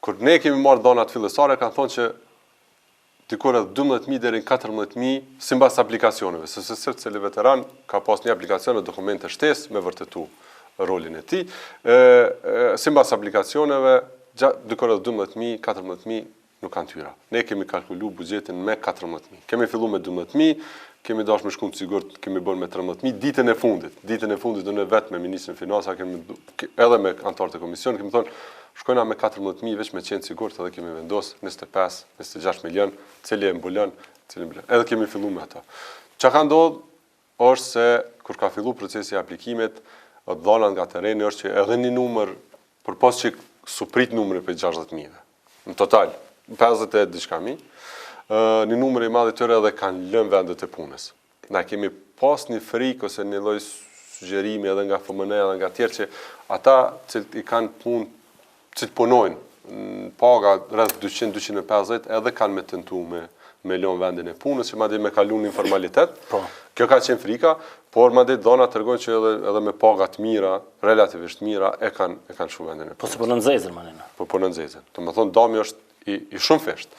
Kur ne kemi marrë dhanat fillestare, kanë thonë që diku rreth 12.000 deri në 14.000 simbas aplikacioneve, sepse secili veteran ka pas një aplikacion dhe dokumente shtesë me vërtetu rolin e tij. E, e, simbas aplikacioneve, diku rreth 12.000, 14.000 nuk kanë t'hyra. Ne kemi kalkulu buxhetin me 14.000. Kemi fillu me 12.000, kemi dash me shku në sigurt, kemi bërë me 13.000 ditën e fundit. Ditën e fundit unë vetë me ministrin e Financave, kemi edhe me anëtarët e komisionit, kemi thonë shkojna me 14.000 veç me qenë sigurt edhe kemi vendos 25, 26 milion, cili e mbulon, cili mbulon. Edhe kemi fillu me ato. Çka ka ndodhë është se kur ka fillu procesi i aplikimit, të dhënat nga terreni është që edhe një numër, përpos që s'u prit numri prej 60.000-ve, në total, 50 e diçka mijë, një numër i madh i tyre edhe kanë lënë vendet e punës. Na kemi pas një frikë ose një lloj sugjerimi edhe nga FMN edhe nga tjerë që ata që i kanë punë, që të punojnë në paga rreth 200-250 edhe kanë me tentu me me lënë vendin e punës, që madje me kalu në informalitet. Po. Kjo ka qenë frika, por madje dhënat tregojnë që edhe edhe me paga të mira, relativisht mira, e kanë e kanë lshu vendin e punës. Po se punon zezën manej. Po punon zezën. Domethënë dami është i i shumëfisht.